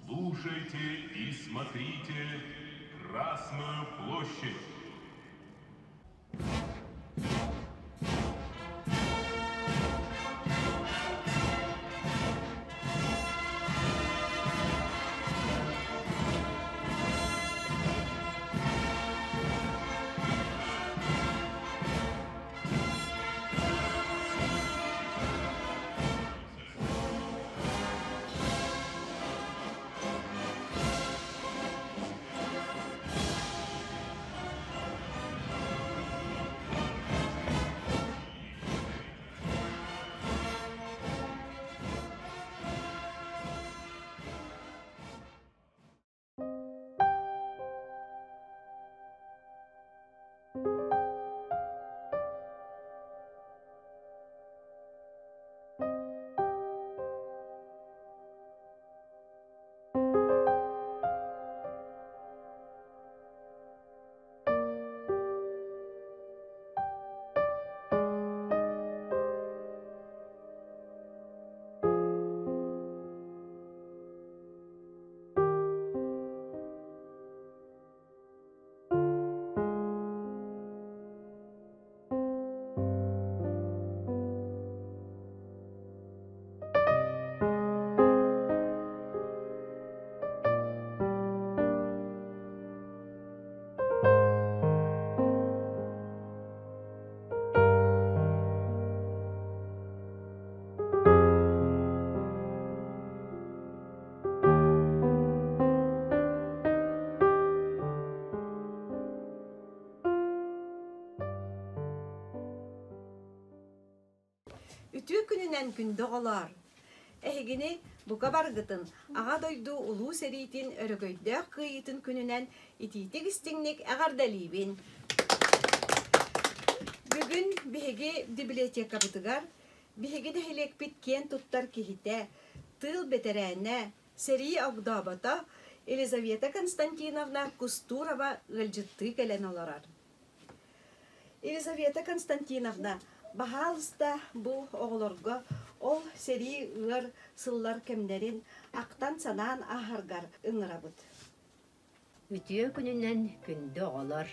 Слушайте и смотрите Красную площадь. Үтүө күнүнэн күндү оҕолоор! Эһигини бука барыгытын Аҕа дойду Улуу сэриитин өрөгөйдөөх кыайыытын күнүнэн итиитик-истиҥник эҕэрдэлиибин! Бүгүн биһиги библиотекабытыгар биһиги нэһилиэкпит киэн туттар киһитэ, тыыл бэтэрээнэ, сэрии огдообото Елизавета Константиновна Кустурова ыалдьыттыы кэлэн олорор. Елизавета Константиновна, баһаалыста бу оҕолорго ол сэрии ыар сыллар кэмнэрин ахтан-санаан ааһаргар ыҥырабыт. Үтүө күнүнэн күндү оҕолор!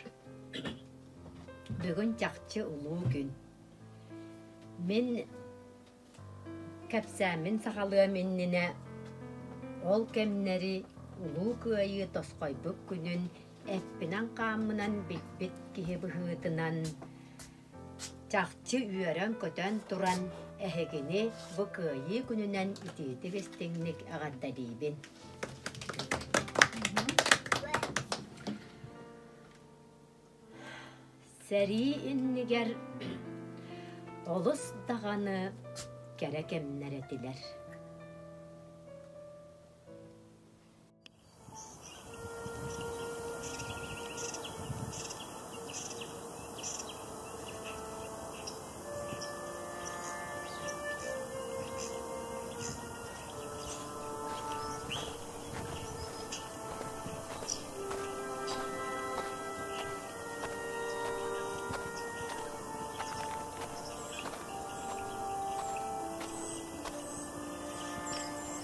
Бүгүн чахчы улуу күн. Мин кэпсээммин саҕалыам иннинэ ол кэмнэри Улуу Кыайыы тосхойбут күнүн эппинэн-хааммынан билбит киһи быһыытынан чахчы үөрэн-көтөн туран эһигини бу Кыайыы күнүнэн итиитик-истиҥник эҕэрдэлиибин. Сэрии иннигэр олус даҕаны кэрэ кэмнэр этилэр.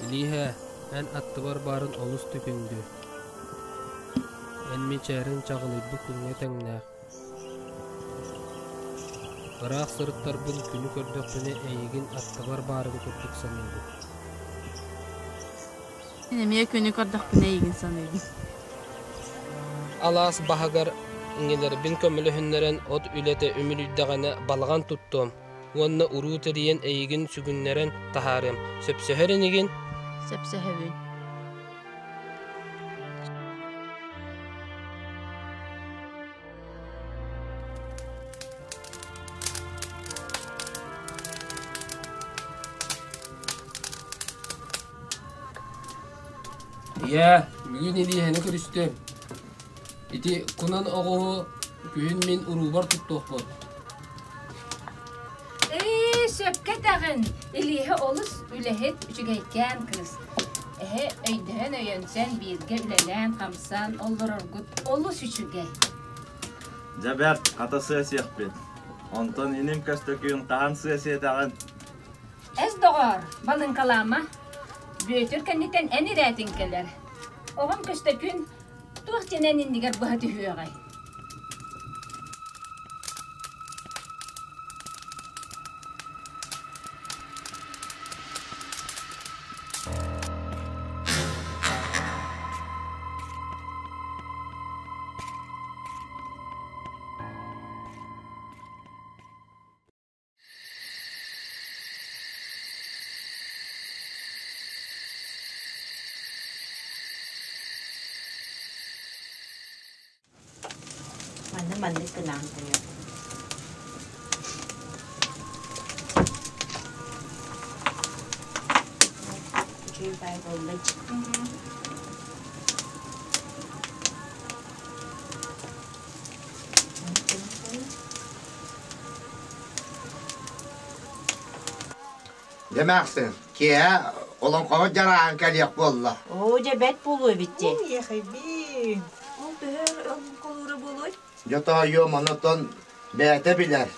Илииһэ, эн аттыбар баарын олус түкүндү. Эн мичээрин чаҕылыйбыт күҥҥэ тэҥнээх. Ыраах сырыттарбын күнү көрдөхпүнэ эйигин аттыбар баарын курдук саныыбын. Мин эмиэ күнү көрдөхпүнэ эйигин саныыбын. Алаас баһыгар ийэлэрбин көмөлөһүннэрэн от үлэтэ үмүрүйдэҕинэ балаҕан туттуом уонна уруу тэрийэн эйигин сүгүннэрэн таһаарыам. Сөпсөһөр инигин? Сөпсөһөбүн. Ийээ, бүгүн Илииһэни көрүстүм. Ити кунан оҕуһу күһүн мин уруубар туттуохпун. Ээ, сөпкө этэҕин. Илииһэ олус үлэһит, үчүгэйкээн кыыс. Эһэ өйдөһөн өйөнсөн бииргэ үлэлээн-хамсаан олороргут олус үчүгэй. Дьэ бэрт, хата сыа сиэхпит. Онтон иним Көстөкүүн хаһан сыа сиэтэҕин? Эс доҕоор, балыҥкалаама. Бүөтүр кэнниттэн эн ирээтиҥ кэлэр. Оҕом Көстөкүүн туох диэн эн иннигэр быһа түһүөҕэй? Манна маннык гынаан буйар. Үчүгэй баай буолла Дьэ эмээхсин, киэһэ олоҥхоһут дьарааһын кэлиэх буолла. Оо, дьэ бэрт буолуо эбит дии. Ехайбин. Ол төһө олоҥхолуура буолуой? Дьэ тоойуом, онтон бэйэтэ билэр.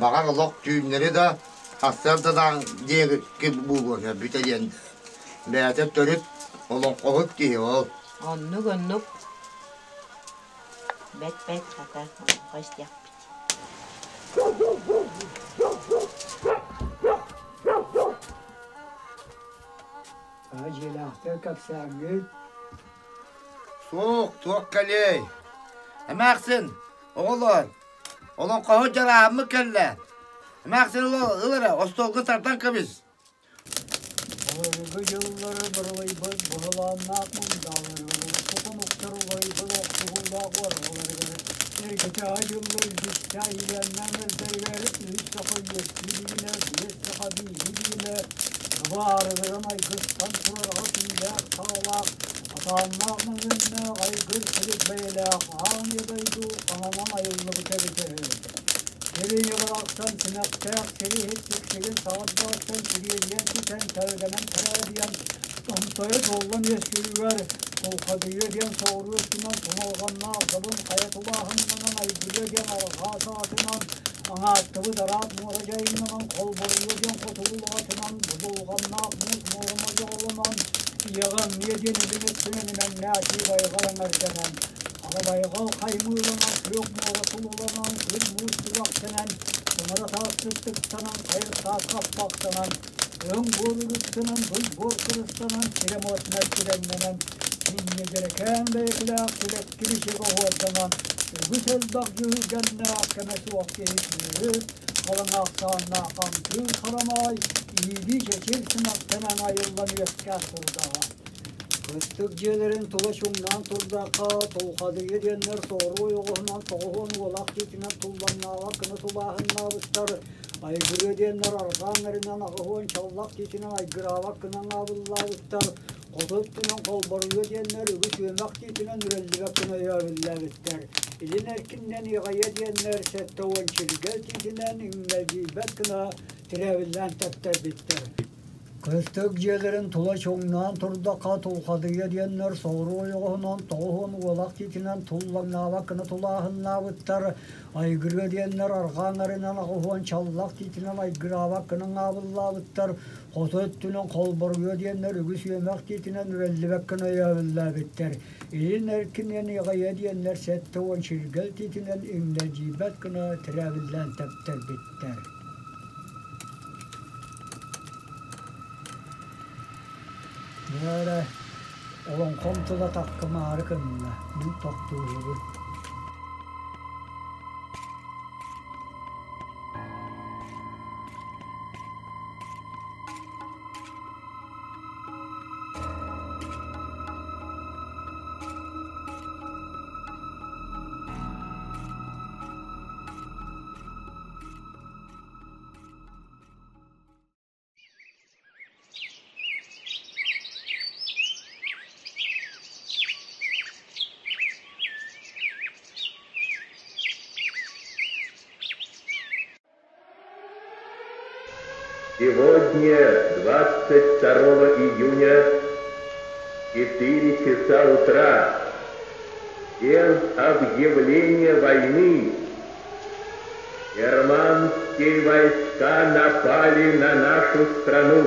Баҕар олох түүннэри да сарсыардадаан диэки буолуон бүтэ диэн. Бэйэтэ төрүт олоҥхоһут киһи ол. Оннук, оннук. Бэт-бэт хата олоҥхо истиэхпит. Дьиэлээхтэр кэпсээҥҥит Суох, туох кэлиэй. Эмээхсин, оҕолоор, олоҥхоһут дьарааһыммыт кэллэ. Эмээхсин ыл эрэ, остуолга тардан кэбис. Былыргы дьыллары бырылыйбыт быһылааннаах мундаалары, урукку хонуктар уларыйбыт охсуһуулаах уорҕаларыгар, эргитэ айыллар илдьиттээх иилээннээх мэлдэригэр үс саха үөскүү илигинэ, биэс саха бииһи илигинэ, баарыгыран айгыстан турар аҕа түүлээх саҕалаах, атааннаах мөҥүөннээх айгыр силик бэйэлээх аан ийэ дойду хаҥанан айыллыбыта эбитэ үһү. Кириҥи барахсан тимэхтээх сири иһит түксүгүн саҕардааттан сириэдийэн ситэн тэлгэнэн тэрээдийэн томтойо туоллан үөскүүрүгэр Тулхадыйа диэн соҕуруу өттүнэн туналҕаннаах добун хайа тулааһыннанан айгырыа диэн арҕаа саҕатынан аҥааттыбыт араат муора дьайыҥнанан холборуйа диэн хотугу улаҕатынан будулҕаннаах муус муорума дьоҕолонон ийэҕэ эмиэ диэн илин өттүнэн имэҥнээтии байҕал эҥэрдэнэн Алабайҕал хаймыыланан, күөх муора сулуланан, күн муус түгэхтэнэн, тумара таас сыттыктанан, хайыр таас хаппахтанан, өҥ буор үрүттэнэн, дуй буор кырыстанан, сирэм-уот мэлдьирэннэнэн, инньэ-дьэрэкээн бэйэкилээх сибэкки бичигэ оһуорданан, үгүс элбэх дьүһүлгэннээх кэмэ суох киһи күүһүт, халыҥ ахсааннаах хамсыыр харамаай, иилии чэчир симэхтэнэн айыллан үөскээн турдаҕа. Кыстык дьиэлэрин тула чуҥнаан турдахха, Тулхадыйа диэннэр соҕуруу ойоҕоһунан тоҕуһуон уолах тиитинэн туллаҥнаабат гына тулааһыннаабыттар, Айгырыа диэннэр арҕаа эҥэринэн аҕыһуон чаллах тиитинэн айгыраабат гына аҥаабыллаабыттар, хоту өттүнэн Холборуйа диэннэр үгүс үөмэх тиитинэн үрэллибэт гына өйөөбүллээбиттэр, илин эркиннэн Иэҕэйэ диэннэр 70 чиргэл тиитинэн иҥнэлдьийбэт гына тирээбиллээн тэптэрбиттэр. Кыстык дьиэлэрин тула чуҥнаан турдахха Тулхадыйа диэннэр соҕуруу ойоҕоһунан 90 уолах тиитинэн туллаҥнаабат гына тулааһыннаабыттар, Айгырыа диэннэр арҕаа эҥэринэн 80 чаллах тиитинэн айгыраабат гына аҥаабыллаабыттар, хоту өттүнэн Холборуйа диэннэр үгүс үөмэх тиитинэн үрэллибэт гына өйөөбүллээбиттэр, илин эркинэн Иэҕэйэ диэннэр 70 чиргэл тиитинэн иҥнэлдьийбэт гына тирээбиллээн тэптэрбиттэр. Дьэ олоҥхом тыла таккымаары гынна, мин тохтууһубун. Сегодня, 22 июня, 4 часа утра, без объявления войны, германские войска напали на нашу страну.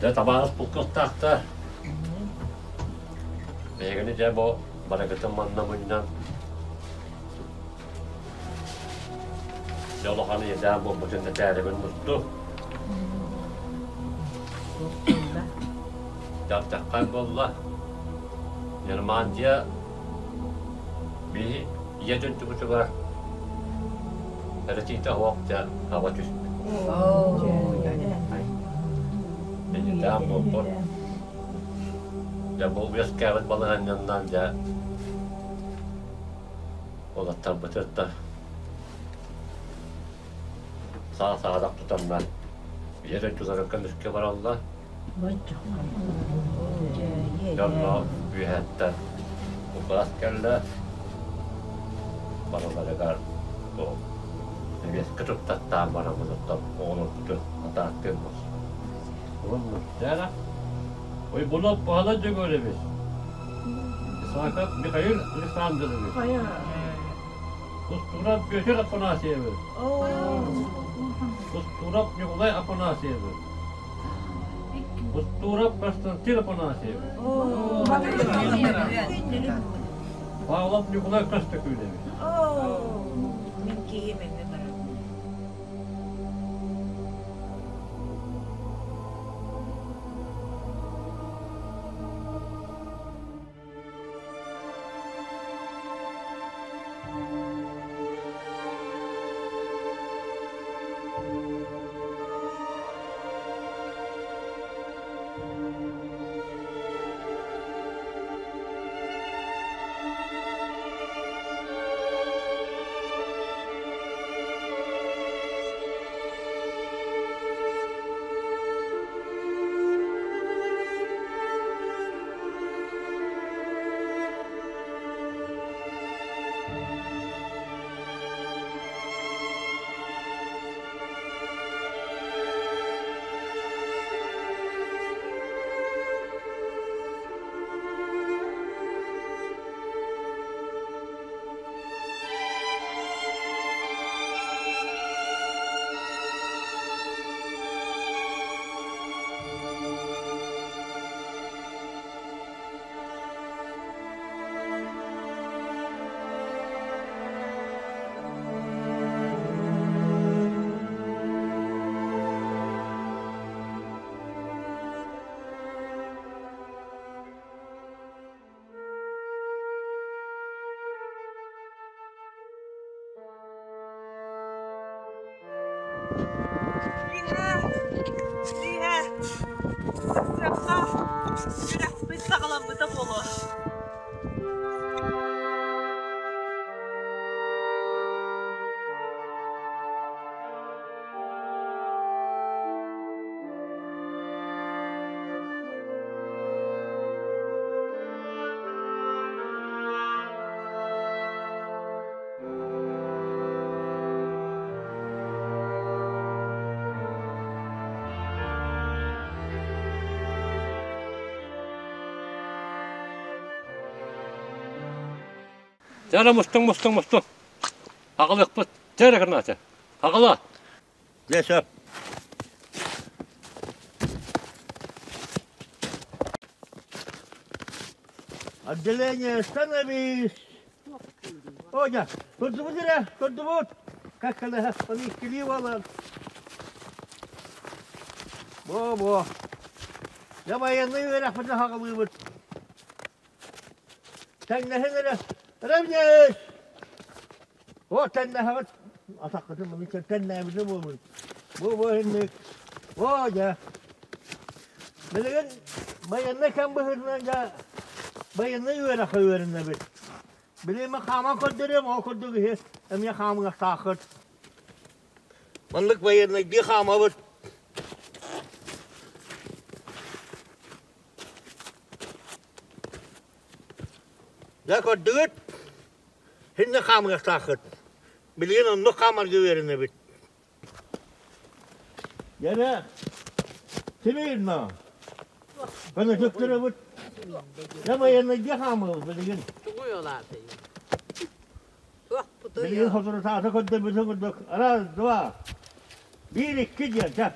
Дьэ табаарыс булкуохтаахтар. Биһигини дьэ бу барыгытын манна мунньан дьэ улахан иэдээн буолбутун этээрибин мусту. Дьардаххан буолла. Нормандия биһи ийэ дойдубутугар эрэтиитэ суох дьэ хаба түспүт. Иэдээн буолбут. Дьэ бу үөскээбит балаһыанньаннан дьэ уолаттарбытыттан саа-саадах тутаннар ийэ дойдуларын көмүскэ бараллар. Дьонно үөһэттэн укаас кэллэ. Барыларыгар бу үөскэ туттаттаан бараммытыттан оҕолорбутун атааттыыр Уонна Ой, бұны Павел Григорьевич. Исаков Михаил Александрович. Устуров Петр Афанасьевич. Устуров Николай Афанасьевич. Устуров Константин Афанасьевич. Павлов Николай Костакюлевич. Мин киһим эмэ баран. Күрэхпит саҕаламмыта буолуо. Дьэ, мустуҥ, мустуҥ, мустуҥ. Аҕалыахпыт. Дьэ, эрэ граната. Аҕала. Дьэ, сөп. Отделение становись! Оня, көрдүбүт эрэ, көрдүбүт! Как она иккилии Бо-бо. Я военный үөрэхпитин хаҕалыыбыт. Тэҥнэһин эрэ. Равняйсь! О, тэҥнэһэҕит. Атаххытын маны тэҥнээбитэ буолбут. Бу-бу инник. О, дьэ. Билигин байыаннай кэм быһыытынан дьэ байыаннай үөрэххэ үөрэнэбит. Билигин мен хааман көрдөрүөм, ол курдук иһи эмиэ хаамыахтааххыт. Маннык байыаннайдыы хаамабыт. Дьэ көрдүгүт, Иннэ хаамыахтааххыт. Билигин оннук хаамарга үөрэнэбит. Дьэрэ, Симирно. Көнөтөктөрөбүт. Дьэ байыаннайдыы хаамыабыт билигин. Тугуй ол аатый? Билигин соторутааҕыта көрдөрбүтүн курдук раз, два, биир, икки диэн чэ.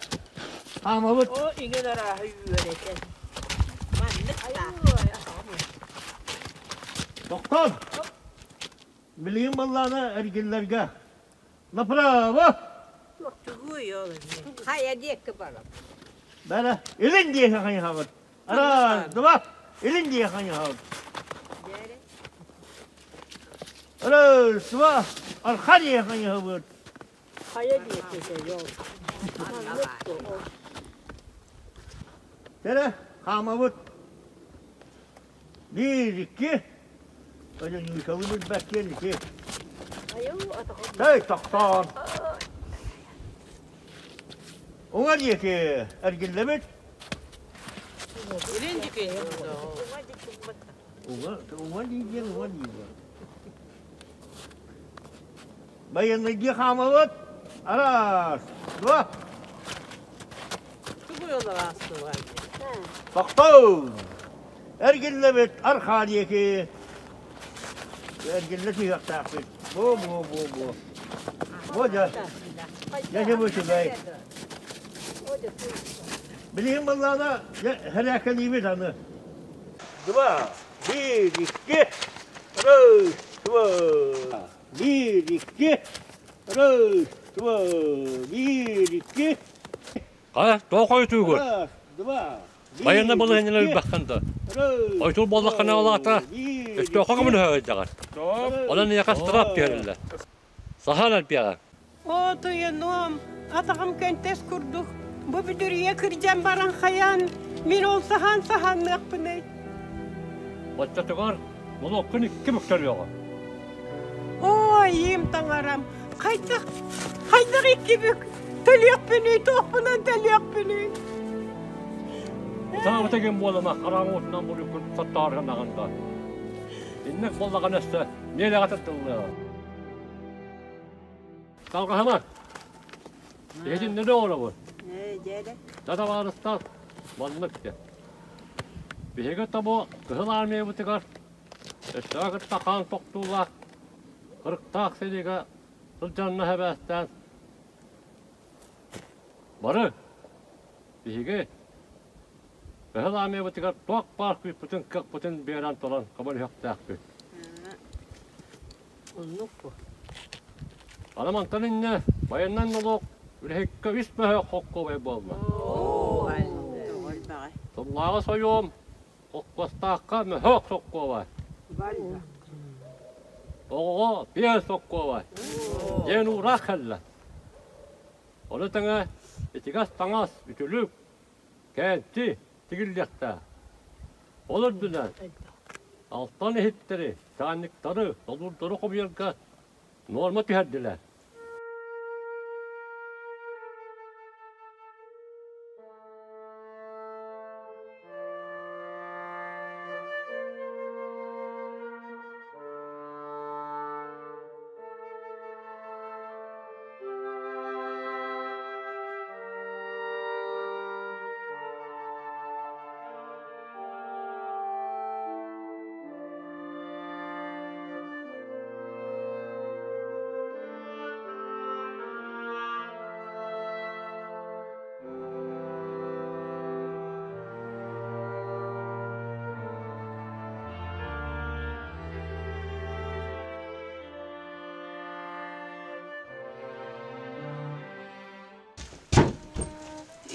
Хаамабыт. О, иҥин арааһы үөрэтэн. Маннык да. Тохтон! Билигин баллаана эргиллэргэ. Направо! Тугуй ол эмиэ? Хайа диэки барабыт. Бара, илин диэки хайыһабыт. Раз, два, илин диэки хайыһабыт. Раз, два, арха диэки хайыһабыт. Хайа диэки ол? Маннык ол. Tere, хаамабыт. Биир, икки. Өлөнүүкэбин билбэккиэн ити. Тэй, тохтоон. Уҥа диэки эргиллэбит. Илин диэки. Уҥа, уҥа диэн, уҥа диэн. Байыаннайдыы хаамабыт. Араас, два. Тугуй ол араас Тохтоо! Эргиллэбит архаа диэки. Эргиллэ түһүөхтээхпит. Бу, бу, бу, бу. Бу дьэ. Дьэ, бу үчүгэй. Билигин баллаана хэрээкэлиибит аны. Два, биир, икки, раз, два, биир, икки, раз, два, биир, икки. Хайа, тоҕо хойутуугун? Раз, два, Байыаннай балаһыанньалар элбэххин да. Хойутуур буоллаххына ол аата өстөөххө көмөлөһө Онон эйиэхэ ыстараап түһэриллэр. Саһаан элбиэҕэ. Оо, тойонуом, атаҕым көнтөс курдук бу бүдүрүйэ кырдьан баран хайаан мин ол саһаан саһаанныахпыный? Оччотугар молуоккун икки бүк төрүөҕүм. Оо, ийэм таҥарам, хайдах, хайдах икки бүк төлүөхпүнүй, туохпунан төлүөхпүнүй? Утаабыта ким буолама, хараҥа уотунан буруйгун соттооргунаҕын да. Инник буоллаҕына өссө миэрэҕэ тардыллыаҕа. Салҕаһыма! Иһитиннэ да оҥоробун. Да табаарыстар, маннык диэн. Биһиги тобу Кыһыл Армиябытыгар өстөөх кытта хаан тохтуулаах кырыктаах сэриигэ сылдьанна эбээстээн бары биһиги Кыһыл Армиябытыгар туох баар күүспүтүн кыахпытын биэрэн туран көмөлөһүөхтээхпит. Оннук бу. Аны мантан иннэ байаннай нолуок үлэһиккэ үс мөһөөх хоккуобай буолла. Сыллааҕы сойуом холкуостаахха мөһөөх соккуобай. Оҕоҕо биэс соккуобай. Диэн уураах кэллэ. Ону тэҥэ итигэс таҥас, үтүлүк, кээнчи тигиллиэхтээх. Ол үрдүнэн алтан иһиттэри, чаанньыктары, солуурдары хомуйарга нуорма түһэрдилэр.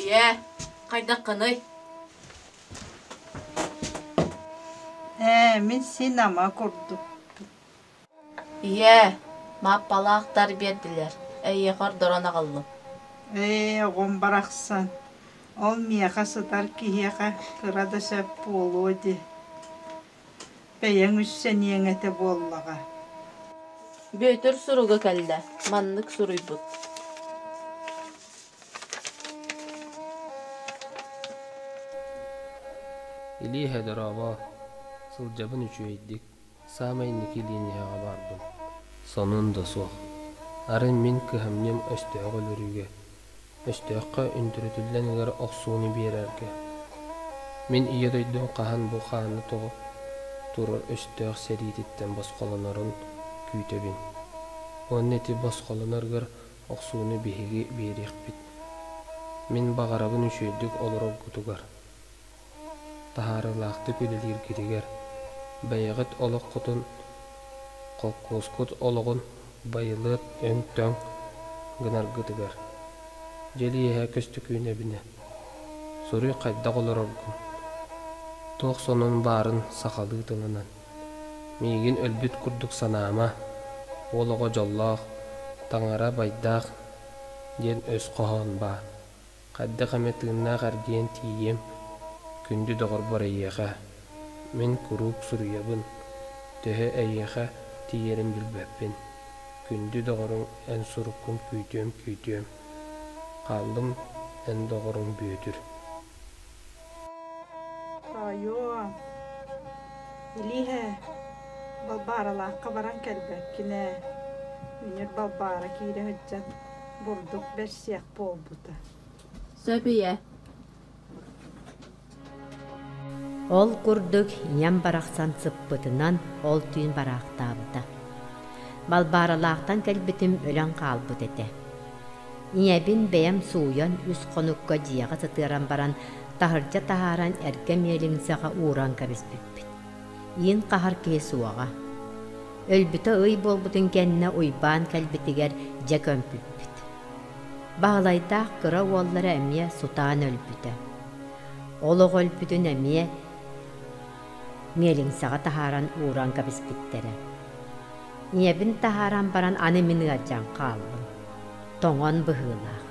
Ийээ, хайдаххыный? Ээ, мин син ама курдук. Ийээ, Мааппалаахтар биэрдилэр, эйиэхэ ордорон аҕаллым. Ээ, оҕом барахсан, ол миэхэ сытар киһиэхэ кыра да сөп буолуо дии. Бэйэҥ үссэниэҥ этэ буоллаҕа. Бүөтүр суруга кэллэ, маннык суруйбут Илииһэ дорообо, сылдьабын үчүгэйдик, саамай инники лииньийэҕэ баарбын. Сонун да суох. Арай мин кыһамньым өстөөҕү өлөрүүгэ, өстөөххө үнтүрүтүллэн ыар охсууну биэрэргэ. Мин Ийэ дойдум хаһан бу хааны тоҕо турар өстөөх сэриититтэн босхолонорун күүтэбин. Уонна ити босхолонор ыар охсууну биһиги биэриэхпит. Мин баҕарабын үчүгэйдик олороргутугар, таһаарыылаахтык үлэлииргитигэр, бэйэҕит олоххутун, холкуоскут олоҕун байылыат өҥ-төҥ гынаргытыгар. Дьэ Илиэһэ Көстөкүүнэбинэ, суруй хайдах олороргун, туох сонун баарын сахалыы тылынан. Миигин өлбүт курдук санаама, уол оҕо дьоллоох, таҥара байдаах диэн өс хоһоон баар. Хайдах эмэ тыыннаах эргийэн тиийиэм, күндү доҕорбор эйиэхэ. Мин куруук суруйабын, төһө эйиэхэ тиийэрин билбэппин. Күндү доҕоруҥ эн суруккун күүтүөм-күүтүөм. Хааллым эн доҕоруҥ Бүөтүр. Тоойуом, Илииһэ, Балбааралаахха баран кэлбэккин ээ, үнүр Балбаара киирэ сылдьан бурдук бэрсиэх буолбута. Сөп ийэ. Ол курдук ийэм барахсан сыппытынан ол түүн бараахтаабыта. Балбааралаахтан кэлбитим өлөн хаалбыт этэ. Ийэбин бэйэм сууйан үс хонукка дьиэҕэ сытыаран баран таһырдьа таһааран эргэ миэлиҥсэҕэ ууран кэбиспиппит. Иин хаһар киһи суоҕа. Өлбүтэ ый буолбутун кэннэ Уйбаан кэлбитигэр дьэ көмпүппүт. Баһылайдаах кыра уоллара эмиэ сутаан өлбүтэ. Ол оҕо өлбүтүн эмиэ миэлиҥсэҕэ таһааран ууран кэбиспиттэрэ. Ийэбин таһааран баран аны мин ыалдьан хааллым. Тоҥон быһыылаах.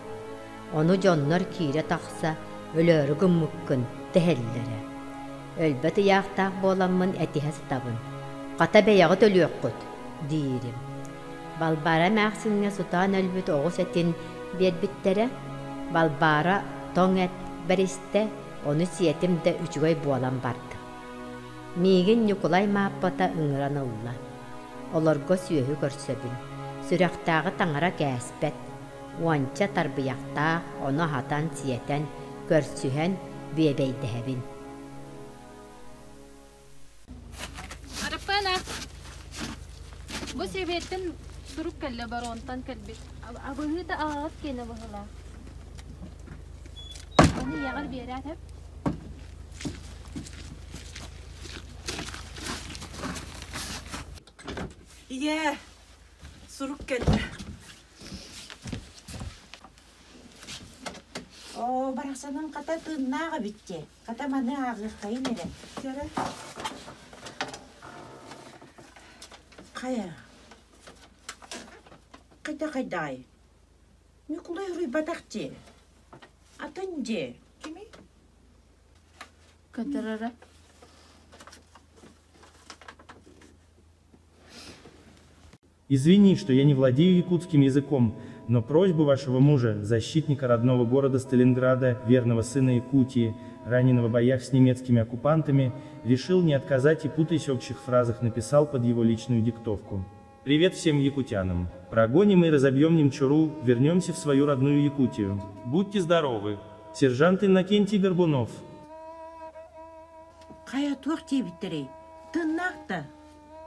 Ону дьоннор киирэ-тахса өлөөрү гыммыккын дэһэллэрэ. Өлбөт ыйаахтаах буоламмын этиһэ сытабын. Хата бэйэҕит өлүөххүт диирим. Балбаара эмээхсиҥҥэ сутаан өлбүт оҕус этин биэрбиттэрэ. Балбаара тоҥ эт бэристэ, ону сиэтим да үчүгэй буолан барда. Миигин Ньукулай Мааппата ыҥыран ылла. Олорго сүөһү көрсөбүн. Сүрэхтээҕи таҥара кээспэт. Уонча тарбыйахтаах, ону аһатан-сиэтэн, көрсүһэн, бүөбэйдэһэбин. Араппана, бу сэбиэттэн сурук кэллэ баронтан кэлбит. Абыһыыта аҕаҕыт киэнэ быһыылаах. Аны ийэҕэр биэрээт эп. Ийээ, сурук кэллэ. Оо, барахсаным хата тыыннаах эбит дии. Хата маны ааҕыаххайын эрэ. Чэрэ. Хайа? Хайда хайдаҕай? Ньукулай уруйбатах дии. Атын дии. Кимий? Көтөрөрө. Извини, что я не владею якутским языком, но просьбу вашего мужа, защитника родного города Сталинграда, верного сына Якутии, раненого в боях с немецкими оккупантами, решил не отказать и путаясь в общих фразах написал под его личную диктовку. Привет всем якутянам. Прогоним и разобьем немчуру, вернемся в свою родную Якутию. Будьте здоровы. Сержант Иннокентий Горбунов. Хайа туох диэбиттэрий? Тыыннаах да?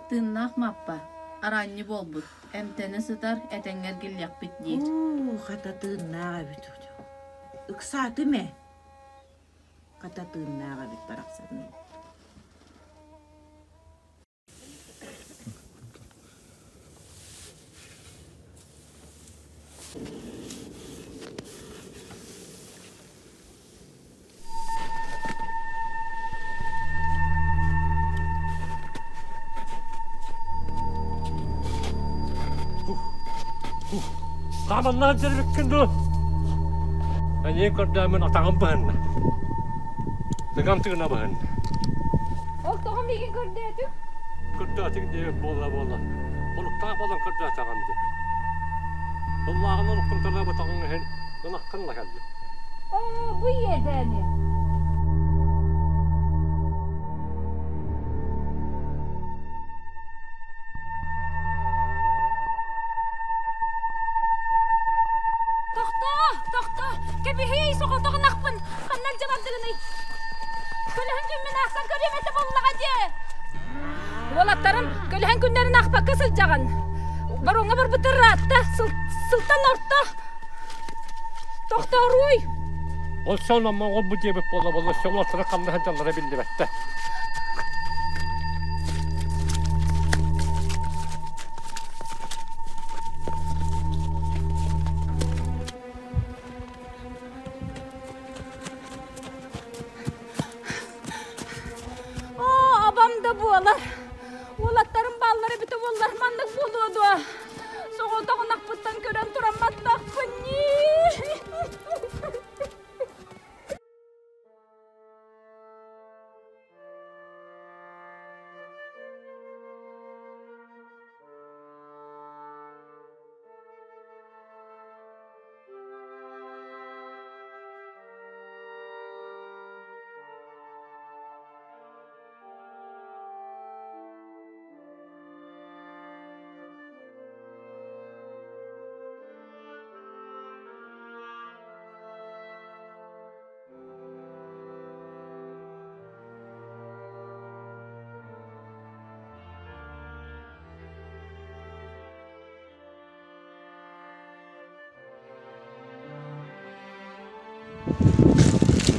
Тыыннаах Маппа, араанньы буолбут, эмтэнэ сытар, этэҥҥэ эргиллиэхпит диир. Уу, хата тыыннаах эбит. Ыксаатым ээ. Хата тыыннаах эбит барахсаным. Хааманнаан дьэрбиккин дуо? Эниэ көрдөөмүн атаҕым быһынна. Тыгам тыгына быһынна. Ол тоҕо миигин көрдөөтүҥ? Көрдөөтүҥ диэбит буолла буолла. Олуктаах буолан көрдөөтөҕүм дии. Тыллааҕын олуккун тыллаабатаҕыҥ иһин ынаххын ла кэллим. Оо, бу иэдээни! Тохтоо! Тохтоо! Кэбиһиий, соҕотох ынахпын! Ханна илдьэ бардыгыный? Көлөһүн күммүн аахсан көрүөм этэ буоллаҕа дии! Уолаттарым, көлөһүн күннэрин аахпакка сылдьаҕын. Боруоҥҥа барбыттар ыраатта, сылтан орто. Тохтооруй! Ол сонно ол бу диэбит буолла буолла сөҥ хамнаһан дьаллара биллибэттэ. Оо, абам да буолар. Уолаттарым бааллара эбитэ буоллар маннык буолуо дуо? Соҕотоҕун ахпыттан көрөн туран маттахпын ньии.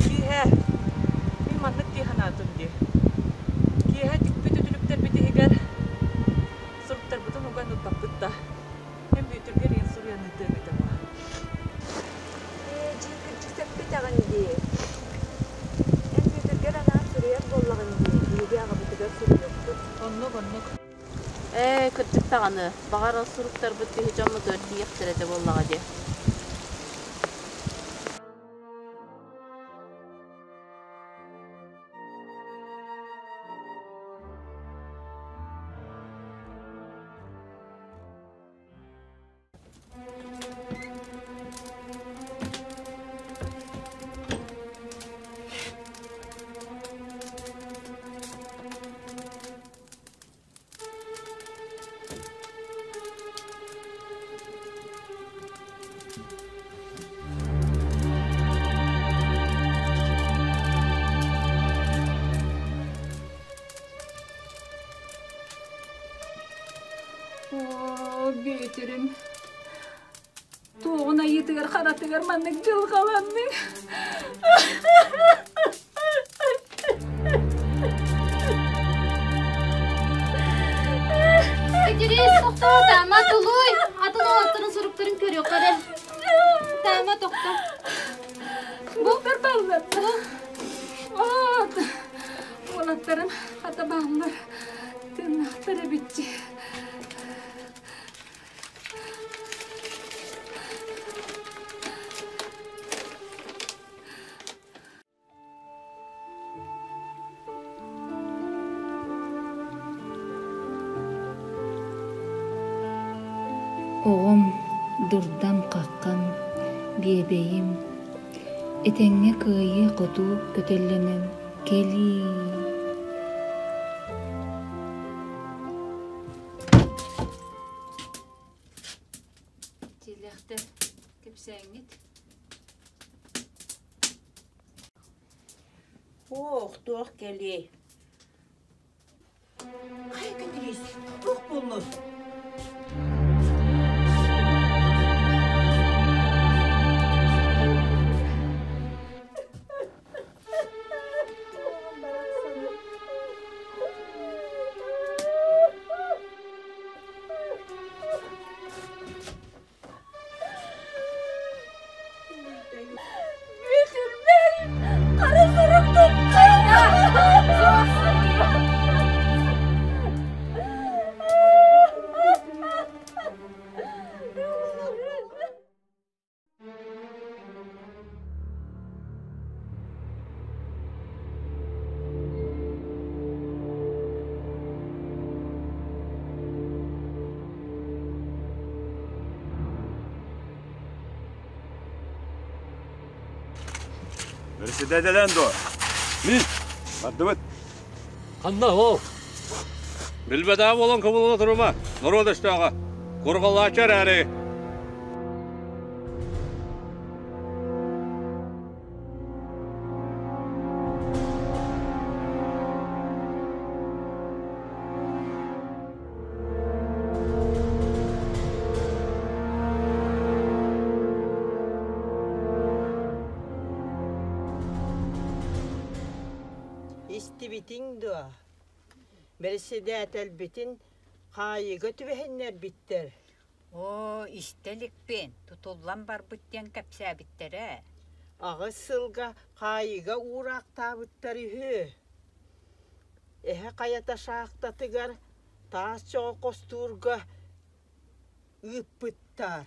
Киэһэ, мин маннык дии санаатым дии. Киэһэ тикпит үтүлүктэрбит иһигэр суруктарбытын уган ыыппаппыт да, көмпүүтэргэ эрийэн суруйан ыытыам этэ буо. Ээ, дьиҥ кырдьык сөпкө этэҕин дии. Эн Бүөтүргэр анаан суруйар буоллаҕыҥ дии, биһиги аҕабытыгар суруйуохпут. Оннук, оннук. Ээ, кырдьык даҕаны, баҕар ол суруктарбыт киһи дьоммутугар тиийиэхтэрэ этэ буоллаҕа дии. Оо, Бүөтүрүм, туоҕун айыытыгар харатыгар маннык дьылҕаланныҥ. Кэтириис, тохтоо, Таама, тулуй! Атын уолаттарын суруктарын көрүөххэ эрэ. Таама, тохтоо. Бу баллар. Вот. Уолаттарым хата бааллар. Тыыннаахтар эбитчи. Оҕом, дурдам-хаххам, биэбэйим, этэҥҥэ кыайыы-хотуу көтөллөнөн кэлиий Тилэхтэр кэпсээҥҥит Ох, туох кэлиэй. Хайа Кэтириис, туох буоллун? Бүтүрбэй! Хара сурук Председателен дуо? Мин. Бардыбыт. Ханна ол? Билбэтэх буолан кыбылла турума. Норуот өстөөҕө. Курҕалааччы эрээри. Истибитиҥ дуо? Бэрэссэдээтэлбитин хаайыыга түбэһиннэрбиттэр. Оо, истэ иликпин, тутуллан барбыт диэн кэпсээбиттэрэ. Аҕыс сылга хаайыыга уураахтаабыттар үһү. Эһэ хайата шахтатыгар таас чоҕу хостуурга ыыппыттар.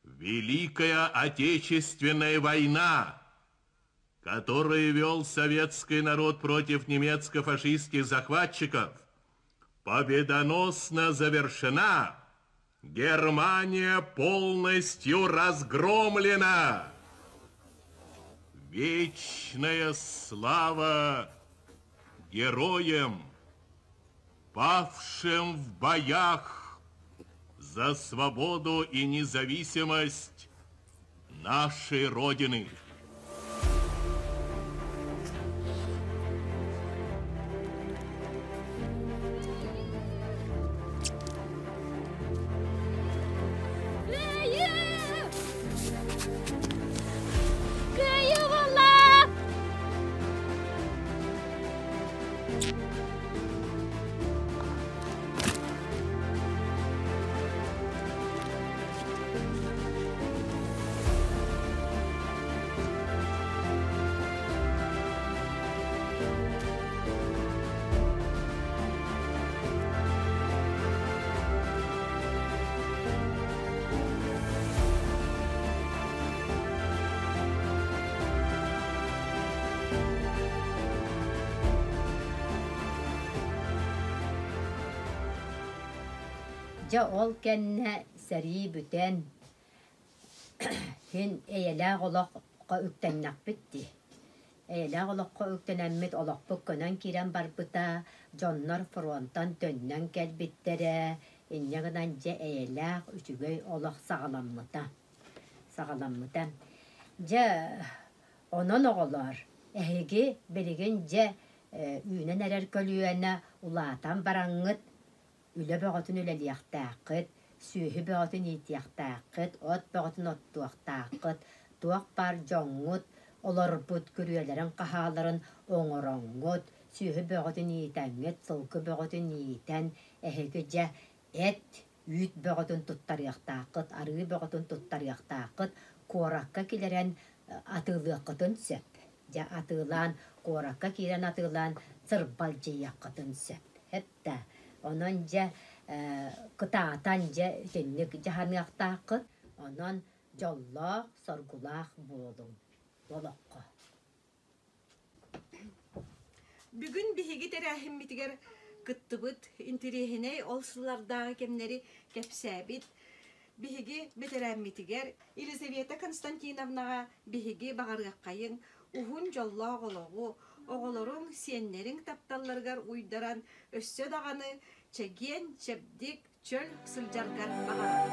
Великая Отечественная война, которую вел советский народ против немецко-фашистских захватчиков, победоносно завершена. Германия полностью разгромлена. Вечная слава героям, павшим в боях за свободу и независимость нашей Родины. Кыайыы буолла! Дьэ ол кэннэ сэрии бүтэн, син эйэлээх олоххо үктэннэхпит дии. Эйэлээх олоххо үктэнэммит олохпут көнөн киирэн барбыта, дьоннор фронтан төннөн кэлбиттэрэ, инньэ гынан дьэ эйэлээх үчүгэй олох саҕаламмыта. Саҕаламмыта. Дьэ онон оҕолоор, эһиги билигин дьэ үүнэн эрэр көлүөнэ улаатан бараҥҥыт үлэ бөҕөтүн үлэлиэхтээххит, сүөһү бөҕөтүн иитиэхтээххит, от бөҕөтүн оттуохтааххыт, туох баар дьоҥҥут олорбут күрүөлэрин-хаһааларын оҥороҥҥут, сүөһү бөҕөтүн иитэҥҥит, сылгы бөҕөтүн иитэн, эһиги дьэ эт, үүт бөҕөтүн туттарыахтааххыт, арыы бөҕөтүн туттарыахтааххыт, куоракка килэрэн атыылыаххытын сөп. Дьэ атыылаан, куоракка киирэн атыылаан сырбалдьыйыаххытын сөп. Эттэ. Онон дьэ кытаатан дьэ итинник дьаһаныахтааххыт. Онон дьоллоох, соргулаах буолуҥ олоххо. Бүгүн биһиги тэрээһиммитигэр кыттыбыт интэриэһинэй ол сыллардааҕы кэмнэри кэпсээбит биһиги бэтэрээммитигэр Елизавета Константиновнаҕа биһиги баҕарыаххайыҥ уһун дьоллоох олоҕу, оҕолоруҥ, сиэннэриҥ тапталларыгар уйдаран өссө даҕаны чэгиэн, чэбдик, чөл сылдьаргар баҕарабыт.